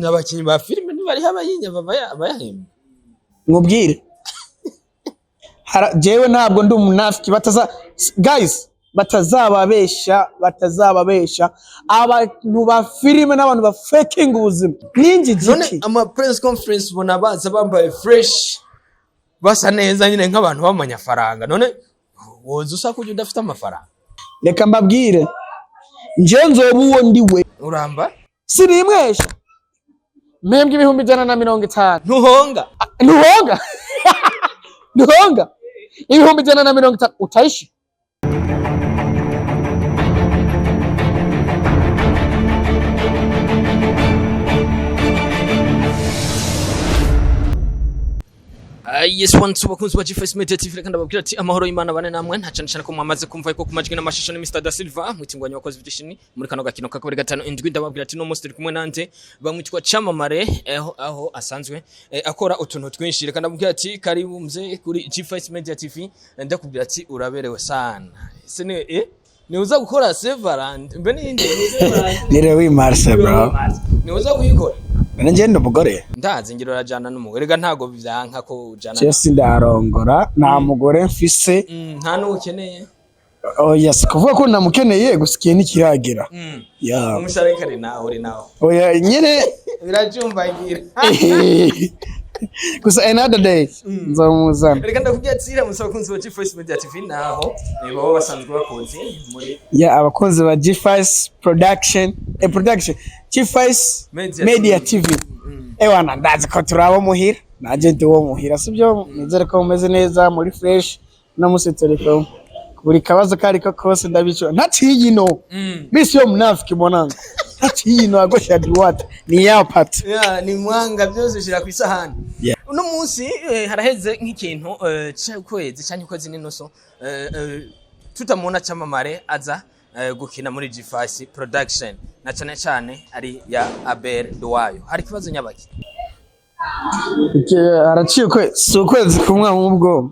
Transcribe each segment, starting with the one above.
Abakinyi ba filime ntibariho abayinya abayahemba. Nkubwire. Jewe ntabwo ndi umunafiki, bataza guys, batazababesha, batazababesha. Abantu ba filime n'abantu ba faking ubuzima ninjiji. None iki? Ama press conference ubona baza bambaye fresh, basa neza nyine nk'abantu b'amanyafaranga. None woza usa kujya udafite amafaranga? Reka mbabwire, nje nzoba uwo ndi we. Uramba. Sinimwesha, mpembwa 150,000. Ntuhonga. Ntuhonga, ntuhonga 150,000 utaishi. Yes, one two, bakunzi ba G-Face Media TV, reka ndababwira ati amahoro y'Imana bane namwe, nta cyane cyane ko mwamaze kumva ko ku majwi n'amashusho ni Mr. Da Silva mwitingwanya wakoze vision muri kano gakino ka kabiri gatanu indwi. Ndababwira ati no munsi turi kumwe nande? Bamwitwa Chamamare, aho asanzwe akora utuntu twinshi. Reka ndababwira ati karibu mze kuri G-Face Media TV. Ndakubwira ati uraberewe sana. Ese ni ni uza gukora Severand mbe ninde? Ni le 8 mars, bro. Ni uza kuyikora? None nje ndi umugore. Ndazi ngiro urajana n'umugore, rega ntago byanka ko ujana. Je sindarongora, nta mugore mfise. Nta n'ukeneye? Oya, si kuvuga ko namukeneye, gusa igihe ntikiragera. Ya. Umusharekare kare nawe uri nawe. Oya nyene. Biracumbagira. Gusa another day nzomuzana. Reka ndakubwira ati iramusa abakunzi ba G-Face Media TV, naho baba basanzwe bakunzi muri Ya, abakunzi ba G5 production, production G5 Media. Media TV, ewana ndazi ko turabo muhira, naje ndi uwo muhira, sibyo? Nizere ko mumeze neza, muri fresh. No musi turi kumwe, buri kabazo kariko kose ndabico ntaciye ino. Mi sio mnafiki mwanangu, ntaciye ino agosha duwata ni yapata. Ya, ni mwanga byose ushira ku isahani. Yeah. Uno munsi haraheze nk'ikintu c'ukwezi canke ukwezi n'inusu tutamubona Camamare aza gukina muri G-Face production, na cane cane ari ya Abel Duwayo. Hari ikibazo nyabaki? Haraciye ukwezi, si ukwezi kumwe, ahubwo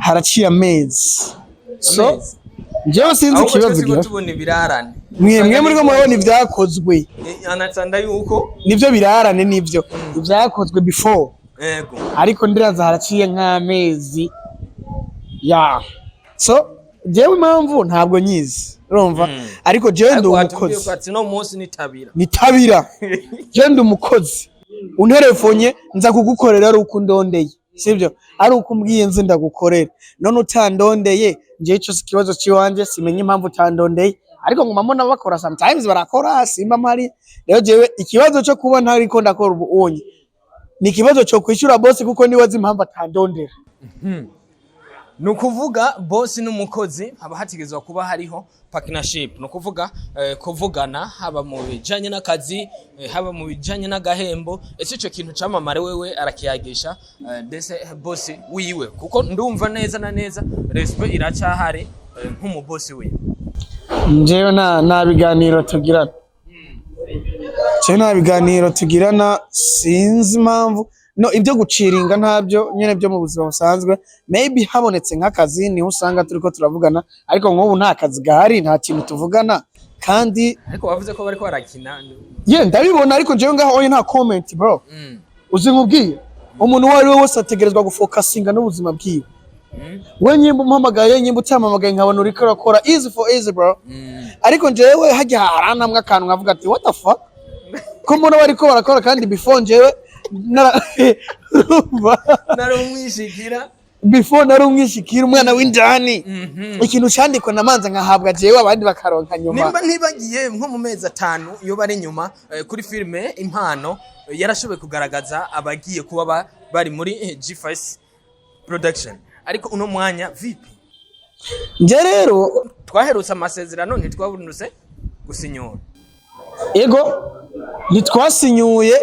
haraciye amezi, so Amezi. njyewe sinzi Ahubwo ikibazo twese ko gira. tubona ibirarane. Mwe muriko murabona ibyakozwe. Anatanda yuko Nivyo birarane, nivyo ibyakozwe before. Ariko ndiraza haraciye nk'amezi ya, so jewe impamvu ntabwo nyizi, urumva? Ariko jewe ndi Ariko watubwiye umukozi. ko ati no munsi nitabira. Nitabira. Jewe ndi umukozi, unterefonye nza kugukorera ari uko undondeye, sibyo? Ari uko umbwiye nzi ndagukorera. None utandondeye, njewe ico si ikibazo ciwanje, simenye impamvu utandondeye. Ariko nguma mbona bakora, sometimes barakora simba mpari. Rero jewe ikibazo co kuba ntariko ndakora ubu unye ni ikibazo co kwishura boss, kuko niwe azi impamvu atandondera. Ni ukuvuga boss n'umukozi haba hategerezwa kuba hariho partnership, ni ukuvuga kuvugana, haba mu bijanye n'akazi, haba mu bijanye n'agahembo. Ese ico kintu Camamare wewe arakiyagisha ndetse boss wiwe? Kuko ndumva neza na neza respect iracyahari nk'umubosi wiwe. Njyewe nta biganiro tugirana, jewe nta biganiro tugirana, sinzi impamvu. No ibyo guciringa ntabyo nyene byo mu buzima busanzwe. Maybe habonetse nk'akazi niho usanga turiko turavugana, ariko nk'ubu nta kazi gahari, nta kintu tuvugana kandi. Ariko wavuze ko bariko barakina. Ye, ndabibona, ariko njyewe ngaho oye nta comment, bro. Uzi nkubwiye, umuntu uwo ari we wese ategerezwa gufokasinga n'ubuzima bwiwe. We nyimba umpamagaye, nyimba utampamagaye, nkabona uriko urakora, easy for easy, bro. Ariko njyewe hajya harantamwe akantu nkavuga ati what the fuck, ko mbona bariko barakora kandi before njyewe urumva? Nari umwishikira. Before nari umwishikira, umwana w'injani. Ikintu candikwa namanza nkahabwa jewe, abandi bakaronka nyuma. Nimba ntibagiye nko mu mezi 5 iyo bari inyuma, kuri filime Impano, yarashoboye kugaragaza abagiye kuba bari muri G5 production. Ariko uno mwanya vipi? Nje rero Twaherutse amasezerano, ntitwabunuse gusinyura. Ego, ntitwasinyuye,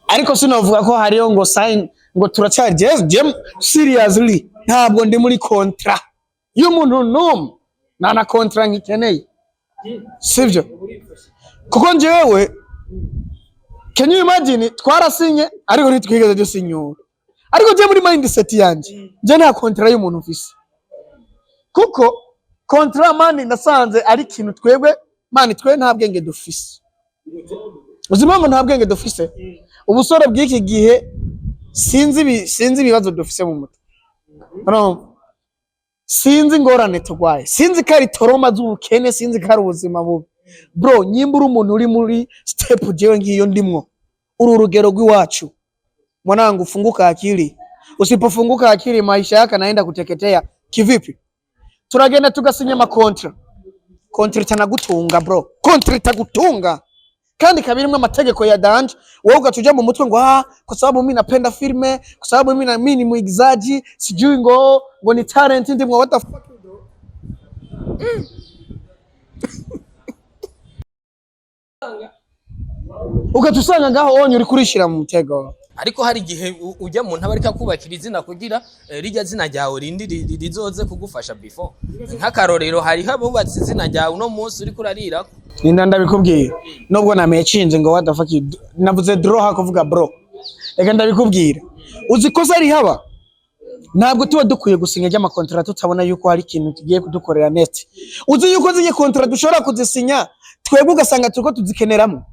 ariko sinavuga ko hariyo ngo sign ngo turacyari. Je seriously ntabwo ndi muri contrat y'umuntu n'umwe, nta na contrat nkikeneye, sibyo? Kuko njyewe, can you imagine, twarasinye ariko ntitwigeze dusinyura. Ariko je muri mindset yanje, je nta contrat y'umuntu mfise, kuko contrat, man, nasanze ari ikintu twebwe, man, twe nta bwenge dufise. Uzi impamvu nta bwenge dufise? Ubusore bw'iki gihe, sinzi ibibazo dufise mu mutwe. Urumva? Sinzi ingorane turwaye, sinzi ko ari trauma z'ubukene, sinzi ko ari ubuzima bubi. Bro, nyimba uri umuntu uri muri step jewe ngiyo ndimwo, uru rugero rw'iwacu, mwanangu, funguka akili. Usipofunguka akili, maisha yako yanaenda kuteketea. Kivipi? Turagenda tugasinya ama contrat. Contrat itanagutunga, bro, contrat itagutunga kandi ikaba irimwo amategeko ya danger. Wowe ugaca uja mu mutwe ngo ah, kwa sababu mimi napenda filme, kwa sababu mimi na mimi ni mwigizaji, sijui ngo ni talent ndimwo. What the fuck, bro? Ugaca usanga ngaho onye uri kurishira mu mutego. Ariko hari igihe ujya mu ntaba ariko akubakira izina kugira rirya zina ryawe rindi rizoze kugufasha before. Nk'akarorero, hariho abubatse izina ryawe uno munsi uriko urarirako. Ninda ndabikubwira, nubwo namecinze ngo what the fuck navuze draw hakuvuga bro. Reka ndabikubwira, uzi kosa rihaba? Ntabwo tuba dukwiye gusinya ry'ama contrat tutabona yuko hari ikintu kigiye kudukorera net. Uzi yuko zirya contrat dushobora kuzisinya twebwe ugasanga turiko tuzikeneramo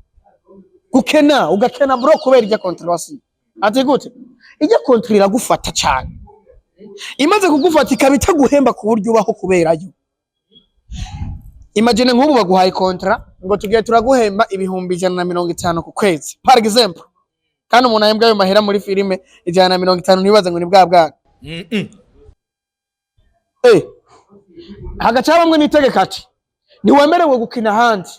gukena, ugakena bro, kubera irya contrat wasinye. Ati gute? Irya contrat iragufata cyane, imaze kugufata ikaba itaguhemba ku buryo ubaho kuberayo. Imagine nk'ubu baguhaye contrat ngo tugiye turaguhemba 150,000 ku kwezi, par exemple. Kandi umuntu ahembwa ayo mahera muri filime, 150, ntibaze ngo ni bwa bwana. Hagaca bamwe n'itegeko ati ntiwemerewe gukina ahandi,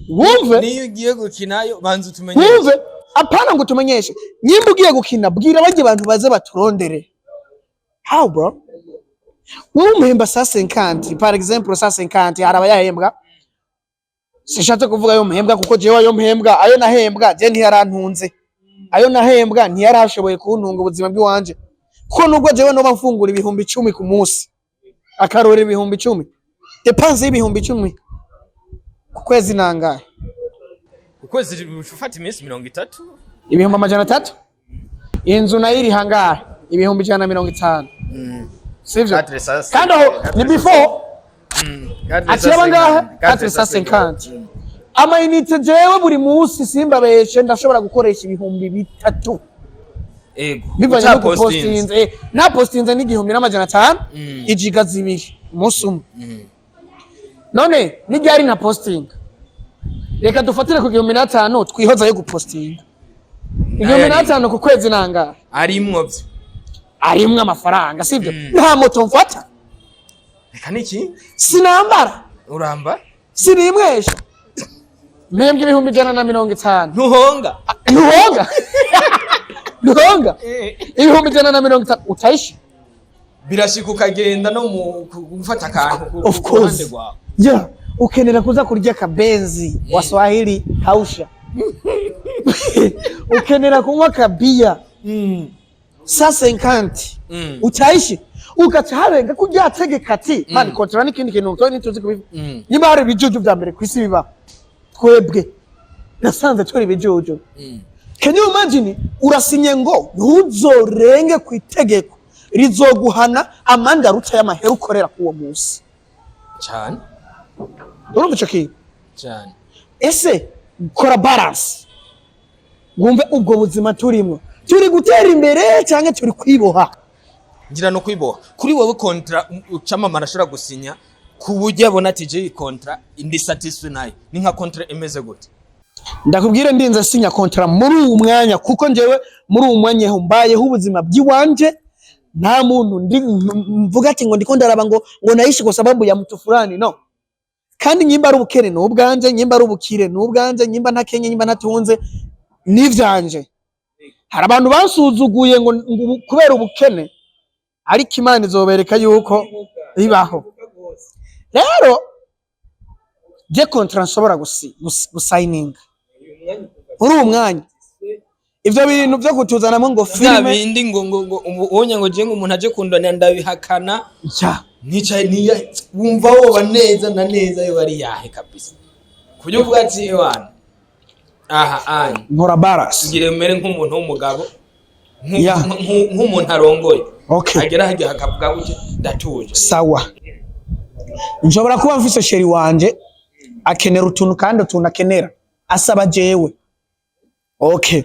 wumve. Niyo ugiye gukinayo, banza utumenyeshe. Wumve, apana ngo tumenyeshe. Nyimba ugiye gukina, bwira barya bantu baze baturondere. How, bro? Wowe umuhemba 150, par exemple 150, hari abayahembwa. Sishatse kuvuga ayo muhembwa, kuko jewe ayo mpembwa, ayo nahembwa je ntiyarantunze, ayo nahembwa ntiyarashoboye kuntunga ubuzima bw'iwanje, kuko nubwo jewe noba mfungura 10,000 ku munsi, akarora 10,000, dépense y'10,000 ku kwezi nangahe? Ku kwezi ufata iminsi 30. 300,000. Inzu nayo iri hangahe? 150,000, sivyo? Kandi aho ni before akiraba ngaha 450. Ama unités jewe buri munsi, simbabeshe, ndashobora gukoresha 3000. Bivanye no gupostinze. Napostinze n'1,500, igiga 2 umunsi umwe. None n'iryari na postinga? Reka dufatire ku 1,500, twihozayo gupostinga. 1,500 ku kwezi nangahe? Arimwo vyo. Arimwo amafaranga, sibyo? Nta moto mfata. Reka niki. Sinambara. Uramba. Sinimwesha, mpembwa 150,000. Ntuhonga. Ntuhonga, ntuhonga. 150,000 utaishi. Birashika ukagenda no mu gufata akantu Of ku ruhande course. rwawe. Yeah, ukenera kuza kurya kabenzi, waswahili kausha, ukenera kunywa kabia 150. Utaishi. Ugaca harenga kurya tegeka ati man, contrat n'ikindi kintu twe ntituzi kubivuga. Niba hari ibijuju vya mbere kw'isi biba twebwe, nasanze turi ibijuju. Can you imagine, urasinye ngo ntuzorenge ku itegeko rizoguhana amande aruta y'amahera ukorera k'uwo munsi? Cyane. Urumva ico kintu? Cyane. Ese kora balance, wumve ubwo buzima turimo, turi gutera imbere cyangwa turi kwiboha? Ngira no kwiboha. Kuri wowe, contrat ucamamara ashobora gusinya ku buryo abona ati je iyi contrat ndi satisfait nayo, ni nka contrat imeze gute? Ndakubwire, ndinze sinya contrat muri uwu mwanya, kuko njyewe muri uwu mwanya mbayeho ubuzima bw'iwanje, nta muntu ndi mvuga ati ngo ndiko ndaraba ngo naishi kwa sababu ya mtu fulani, no. Kandi nyimba ari ubukene ni ubwanje, nyimba ari ubukire ni ubwanje, nyimba ntakenye, nyimba ntatunze nivyanje. Hari abantu bansuzuguye ngo kubera ubukene, ariko Imana izobereka yuko ibaho. Rero je contrat nshobora gusayininga muri uwo mwanya, ivyo bintu vyo kutuzanamo ngo Bya filime bindi ngo ubonye ngo je ngo umuntu aje kundonera, ndabihakana. Ya. Nicaye niya wumva woba neza na neza yo bari yahe kabisa, ku buryo uvuga ati ewana, aha anya Nkora balance. Ngire mere nk'umuntu w'umugabo, nk'umuntu arongoye, agera hajya akavuga gutya, ndatuje. Sawa, nshobora kuba mfise chéri wanje akenera utuntu, kandi utuntu akenera asaba jewe. Okay,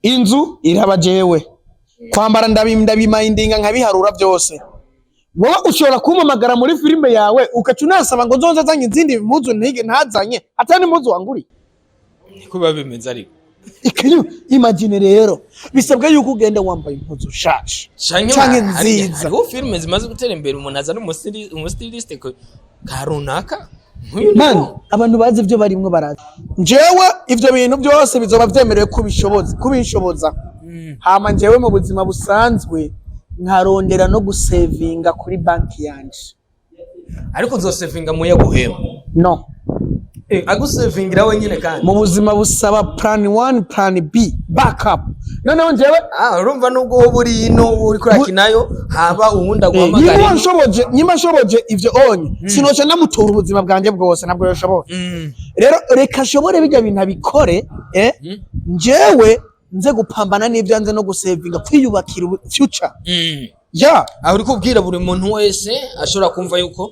inzu iraba jewe, kwambara ndabimindinga, nkabiharura byose. Wowe ushobora kumpamagara muri filime yawe, ugaca unasaba ngo nzoze azanye izindi mpuzu ntige ntazanye, atari impuzu wanguriye. Niko biba bimeze ariko. Can you imagine? Rero bisabwa yuko ugenda wambaye impuzu nshasha canke canke nziza. Hariho filime zimaze gutera imbere, umuntu azana umustyliste ka runaka nk'uyu. Man, niko. abantu bazi ibyo barimwo barazi. Njyewe ivyo bintu byose bizoba vyemerewe kubishoboza, kubinshoboza. Hama njyewe mu buzima busanzwe nkarondera no gusevinga kuri banki yanje. Ariko uzosevinga muye guhema? No. Agusevingira wenyine kandi. Mu buzima busaba plan 1, plan B, backup. Noneho njyewe Ah, urumva nubwo wowe uri ino uri kurakinayo, haba uwundi aguhamagara. Niba nshoboje, niba nshoboje ivyo onye, sinoca namutora ubuzima bwanje bwose, ntabwo yoshobora. Rero reka ashobore bijya bintu abikore, njyewe nze gupambana n'ibyo nze no gusevinga, kwiyubakira future. Ya. Aho uri kubwira buri muntu wese ashobora kumva yuko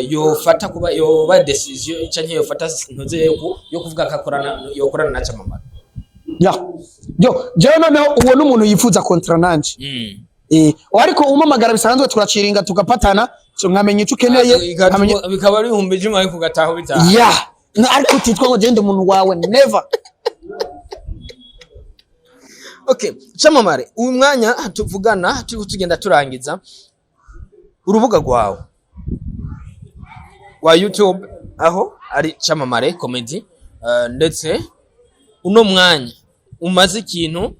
yofata kuba yoba decision canke yofata ntuze yo kuvuga akakorana, yokorana na Camamara. Ya, yo jewe noneho uwo n'umuntu yifuza contrat nanje. Ariko umamagara bisanzwe, turaciringa, tugapatana, so nkamenya icyo ukeneye, nkamenya. Bikaba ari 10,000 ariko ugataha bitaha. Ya. Ariko utitwa ngo genda umuntu wawe, never. Okay, Camamare, uyu mwanya tuvugana turiko tugenda turangiza, urubuga rwawe rwa YouTube aho ari Camamare Comedy, ndetse uno mwanya umaze ikintu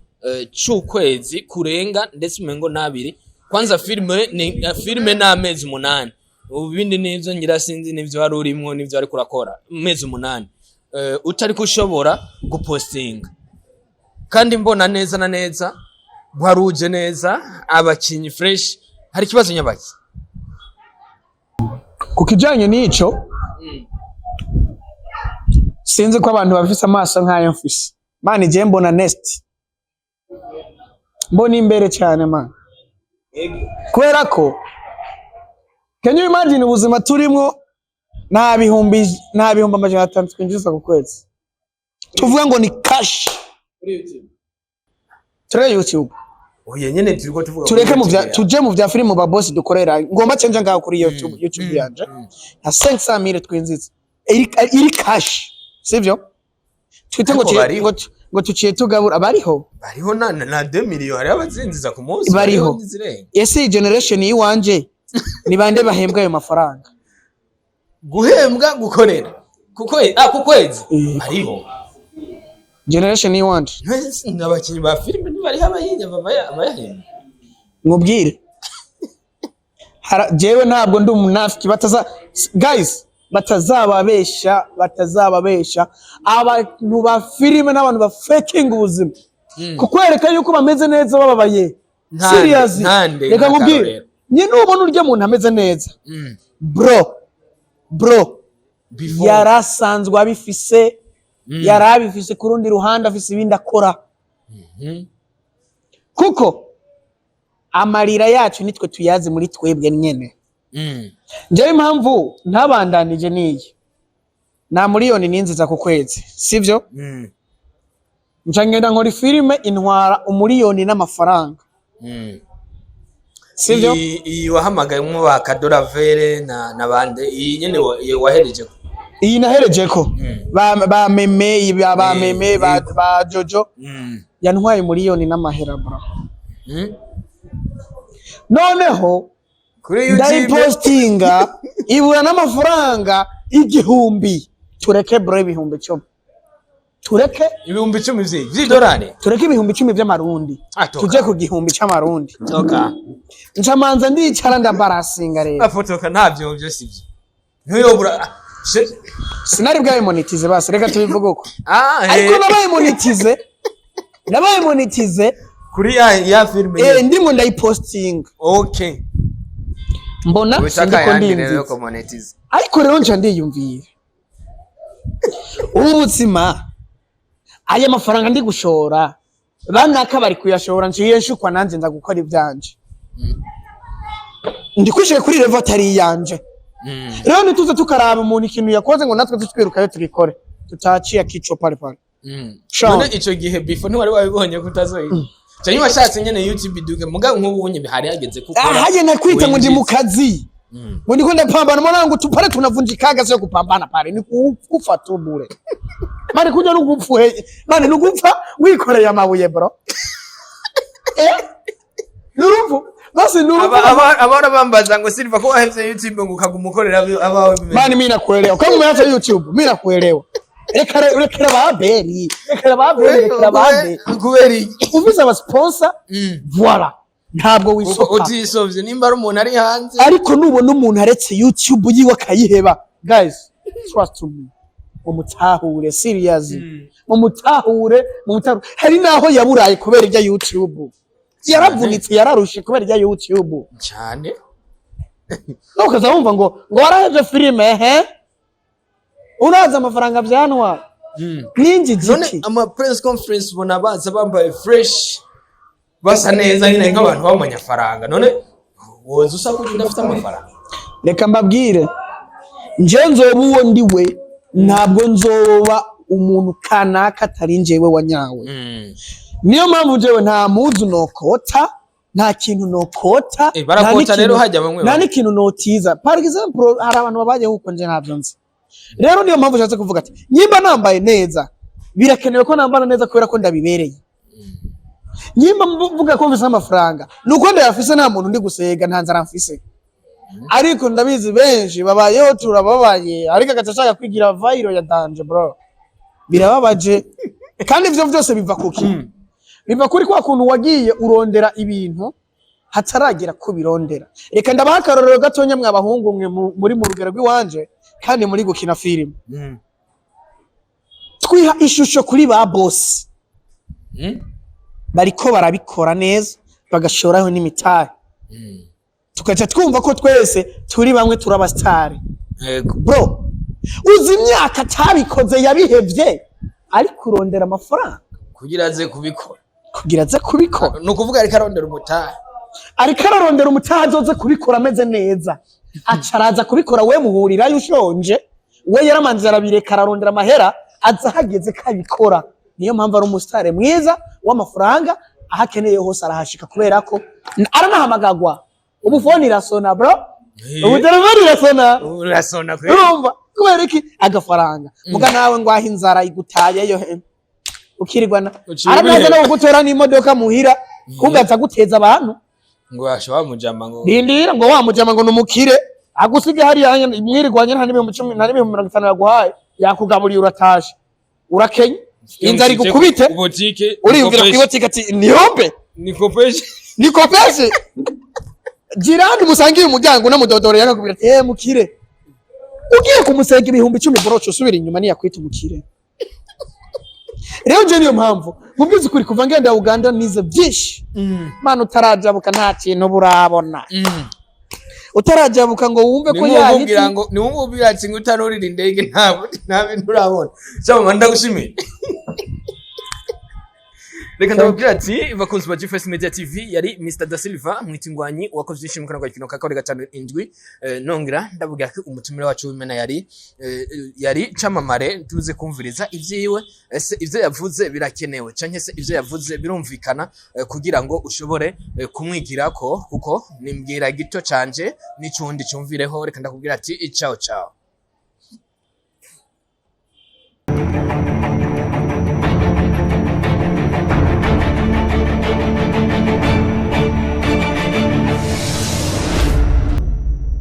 c'ukwezi kurenga, ndetse umengo n'abiri. Kwanza filime ni filime n'amezi 8, ubu bindi nivyo ngira sinzi nivyo wari urimwo, nivyo ariko urakora amezi 8 utariko ushobora gupostinga, kandi mbona neza na neza waruje neza, abakinyi fresh. Hari ikibazo nyabaki? Ku kijanye n'ico, sinzi ko abantu bafise amaso nk'ayo mfise, man. Je mbona next, mbona imbere cyane, man, kubera ko can you imagine ubuzima turimwo, nta 500,000 twinjiza ku kwezi, tuvuga ngo ni cash tureke YouTube. Oya nyene, turiko tuvuga Tureke mu vya kuri tuje mu vya filime ba boss dukorera. Ngomba cenje ngaho kuri YouTube, YouTube yanje nka 500 mille twinjiza iri cash, sivyo? Twite ngo Ariko bariho. ngo tuciye tugabura, bariho. Bariho na 2 million, hariho abazinjiza ku munsi. Bariho. N'izirenga. Ese iyi generation yiwanje ni bande bahembwa ayo mafaranga? Guhembwa gukorera ku kwezi, ku kwezi bariho. Generation yiwanje. Ntese abakinyi ba filime ntibariho, abahinya abayahembwa? Nkubwire. Jewe ntabwo ndi umunafiki, bataza guys batazababesha, batazababesha. Abantu ba filime n'abantu ba faking ubuzima, kukwereka yuko bameze neza bababaye. Ntande, Serious. ntande, Reka nkubwire. nk'akarorero. Nyine ubona urya muntu ameze neza, bro, bro, Before. yarasanzwe abifise, yarabifise ku rundi ruhande, afise ibindi akora, kuko amarira yacu nitwe tuyazi muri twebwe nyene. Njyewe impamvu ntabandanije niyi, nta miliyoni ninziza ku kwezi, sivyo? Nca ngenda nkora filime intwara umuliyoni n'amafaranga, sivyo? Iyi wahamagayemwo ba Kadoravere na bande, iyi nyene iyi wahereje? Iyi naherejeko ba meme, ba meme, ba, ba Jojo, yantwaye umuliyoni n'amahera, bro. Noneho Kuri YouTube. Ndayipostinga ibura n'amafaranga 1,000. Tureke bro, 10,000, tureke. 10,000 vy'idolari? Tureke 10,000 vy'amarundi. Ah, toka. Tuje ku 1,000 c'amarundi. Toka. Ncamanza ndicara ndabarasinga rero. Afotoka ntavyo, vyo sivyo, ntuyobura. Sinari bwaye monetize, basi reka tubivuge uko. Ariko nabaye monetize, nabaye monetize. Kuri ya filime? Ndimo ndayipostinga, mbona Ushaka sindiko yandi rero ndinziza. ko monetize. Ariko rero nca ndiyumvira ubu buzima, aya mafaranga ndi gushora, banaka bari kuyashora, nciye nshukwa nanje nza gukora ivyanje, ndi kwishira kuri level atari iyanje. Rero ntituze tukaraba umuntu ikintu yakoze ngo natwe tutwirukayo tubikore, tutaciye akico pale pale. Sean. None ico gihe before ntiwari wabibonye ko utazoyiga, canke washatse nyene YouTube iduge? Mugabo nk'ubu unye hari hageze ko ukora. Haje nakwita ngo ndi mu winjize. kazi, ngo ndiko ndapambana, mwanangu, tupale tunavunjikaga, sio kupambana pale, ni kufa tu bure man, kuja no gupfa man, ni gupfa wikoreye amabuye, bro. Nurupfu basi, nurupfu. Abahora bambaza ngo Silva, ko wahevye YouTube ngo ukaguma ukorera abawe, bimeze? Man, mimi nakuelewa kama umeacha YouTube, mimi nakuelewa. Reka reka ba Beri, reka ba Beri, reka ba Beri. Kubera iki? Ufise aba sponsor, voilà, ntabwo Kuko wisoka. Utisovye nimba ari umuntu ari hanze. Ariko nubona umuntu aretse YouTube yiwe akayiheba, guys, trust me, mumutahure serious, mumutahure, mumutahure. Hari naho yaburaye kubera ibya YouTube, yaravunitse, yararushe kubera ibya YouTube. Cyane. Ukaza wumva ngo warahevye filime, ehe, uraza amafaranga vyanwa ninjiji. None Iki ama press conference ubona baza bambaye fresh, basa neza nyine nk'abantu b'amanyafaranga. None woza usa kuko udafite amafaranga? Reka mbabwire, nje nzoba uwo ndi we, ntabwo nzoba umuntu kanaka atari njyewe wa nyawe. Niyo mpamvu jewe nta mpuzu nokota, nta kintu nokota. Barakota. Nta Rero hajya bamwe nta bamwe. n'ikintu notiza. Par exemple, hari abantu babayeho uko, nje ntabyo nzi. Rero niyo mpamvu ushatse kuvuga ati nyimba nambaye neza, birakenewe ko nambara neza kubera ko ndabibereye. Nyimba mvuga ko mfise amafaranga, nuko ndayafise, nta muntu ndi gusega, nta nzara mfise. Ariko ndabizi benshi babayeho, turababaye, ariko agaca ashaka kwigira viral ya danger, bro, birababaje. Kandi ivyo vyose biva kuki? Biva kuri kwa kuntu wagiye urondera ibintu hataragera ko birondera. Reka ndabaha akarorero gatonya, mwa bahungu mwe muri mu rugero rw'iwanje kandi muri gukina filime. Twiha ishusho kuri ba boss bariko barabikora neza, bagashoraho n'imitahe, tugaca twumva ko twese turi bamwe, turi abasitari. Bro, uzi imyaka atabikoze, yabihevye ari kurondera amafaranga kugira aze kubikora? Kugira aze kubikora. Ni ukuvuga ariko arondera umutahe. Ariko ararondera umutahe, azoze kubikora ameze neza. Aca araza kubikora, we muhurirayo ushonje. We yaramanze arabireka, ararondera amahera, aza hageze ko abikora. Niyo mpamvu ari umusitari mwiza w'amafaranga, aho akeneye hose arahashika kubera ko aranahamagagwa. Ubu phone irasona, bro, ubu telefone irasona. Urasona kwe. Urumva kubera iki? Agafaranga. Muga nawe ngo aho inzara igutayeyo he, ukirirwana Uciye aranaza ubiheba. no kugutora n'imodoka muhira, kumbe aza guteza abantu. Ngo ashobora mujama ngo Rindira, ngo wa mujama ngo numukire, agusige hariya mwirirwanye, nta n'10,000, nta n'50,000 yaguhaye, yakugaburiye, uratashe, urakenye, inzara igukubite. Botike. Uriyumvira kwibotike ati nihombe. Nikopeshe. Nikopeshe jirani musangiye umuryango, unamudodoreye akakubwira ati eh mukire, ugiye kumusega 10,000, bro, usubira inyuma, niyakwita umukire. Rero nje niyo mpamvu mubwiza ukuri, kuva ngenda Uganda nize byinshi. Mana, utarajabuka nta kintu burabona, utarajabuka ngo wumve ko Nimubwira yahita ngo nimubwira ati ngo utarurira indege ntabwo nta bintu urabona. Cyangwa ndagushimiye. Reka ndababwira ati bakunzi ba G-Face Media TV, yari Mr Da Silva mwitingwanyi wakoze byinshi mu kanwa gakino ka kabiri gatanu indwi. Nongera ndavuga ko umutumire wacu w'imena yari camamare, tuze kumviriza ivyiwe. Ese ivyo yavuze birakenewe canke se ivyo yavuze birumvikana, kugira ngo ushobore kumwigirako, kuko nimbwira gito canje n'icundi cumvireho. Reka ndakubwira ati ciao ciao.